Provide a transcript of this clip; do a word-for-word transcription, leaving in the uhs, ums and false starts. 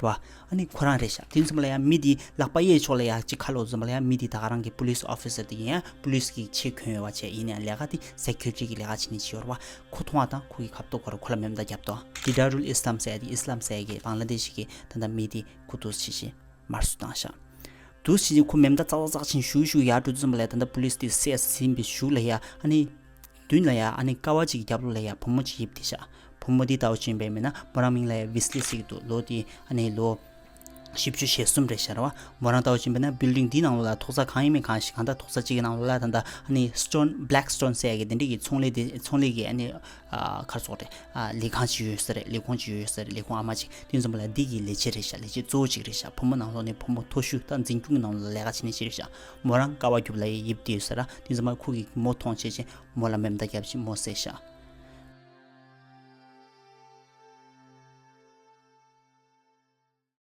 བ། ཨ་ནི་ཁོ་རང་རེད་ཤག་དེ་ཙམ་ལ་ཡང་མི་དེ་ལག་པ་གཡས་ཕྱོགས་ལ་ཡང་གཅིག་ཁ་ལོག་ཙམ་ལ་ཡང་མི་དེ་ད་ག་རང་གི་police officer དེ་ཡིན་ཡང་police གི་ཆས་གོན་ཡོད་པ་བྱས། ཡིན་ཡང་ལས་ཀ་དེ་security གི་ལས་ཀ་བྱེད་ནི་ཅིག་ཡོད་རེད་བ། ཁོ་མཐོང་བ་དང་ཁོ་གི་ཁ་ཐོག་ཁོ་ར་ཁོ་ལ་མེ་མདའ་བརྒྱབ་ཏོ། དི་དཱ་རུལ་ཨི་སི་ལམ་ཟེར་ཡ་དེ་ཨི་སི་ལམ་ཟེར་ཡ་གི་བང་ལ་དེ་ཤི་གི་ད་ལྟ་མི་དེ་ཁོ་འདུག་སེ་བྱེད་བཞིན་མར་སུ་བཏང་ཤག་འདུག་སེ་བྱེད་བཞིན་ཁོ་མེ་མདའ་ཙག་ཙག་ཙག་བྱེད་བཞིན་ཞུགས་ཞུགས་ཡར་འགྲོ་དུས་ཙམ་པ་ལ་ད་ལྟ་police དེ་སེ་ཟིན་པའི་གཞུག་ལ་ཡ་ཨ་ནི། མདུན་ལ་ཡ་ཨ་ནི་ཀ་བ་ཅིག་རྒྱབ་ལོགས་ལ་ཡ་བུ་མོ་ཅིག་ཡིབ་དེ་ཤག་བུ་མོ་འདི་ལྟ་བུ་ཅིག་ཡིན་པས་མིན་ན་མོ་རང་མིང་ལ་ཡ་ཝིས་ལི་ཟེར་གི་འདུག་ལོ་དེ་ཨ་ནི་ལོ་བཞི་བཅུ་ཞེ་གསུམ་རེད་ཤག་རེད་བ། མོ་རང་ལྟ་བུ་ཅིག་ཡིན་པས་ན་building འདི་ནང་ལོགས་ལ་ཐོག་ས་གང་ཡིན་མིན་གང་ཞིག་གང་ལྟར་ཐོག་ས་གཅིག་གི་ནང་ལོགས་ལ་ད་ལྟ་ཨ་ནི་stone black stone ཟེར་ཡ་གི་དེ་འདྲ་གི་ཚོང་ལས་དེ་ཚོང་ལས་ཀྱི་ཨ་ནི་ཨ་གར་སོགས་རེད། ཨ་ལས་ཁང་ཅིག་ཡོད་ས་རེད། ལས་ཁུངས་ཅིག་ཡོད་ས་རེད། ལས་ཁུངས་ཨ་མ་ཅིག་དེ་ཙམ་པ་ལ་འདི་གི་ལས་བྱེད་རེད་ཤག་ལས་བྱེད་གཙོ་བོ་ཅིག་རེད་ཤག་བུ་མོ་ནང་ལོགས་ནས་བུ་མོ་མཐོ་ཤོས་དང་འཛིན་སྐྱོང་གི་ནང་ལོགས་ལ་ལས་ཀ་བྱེད་ནི་ཅིག་རེད་ཤག་མོ་རང་ཀ་བ་རྒྱབ་ལ་ཡ་ཡིབ་དེ་ཡོད་ས་ར། དེ་ཙམ་པ་ཁོ་གི་མོ་མཐོང་བྱས་བྱས་མོ་ལ་མེ་མདའ་བརྒྱབ་བྱས་མོ་བསད་ཤག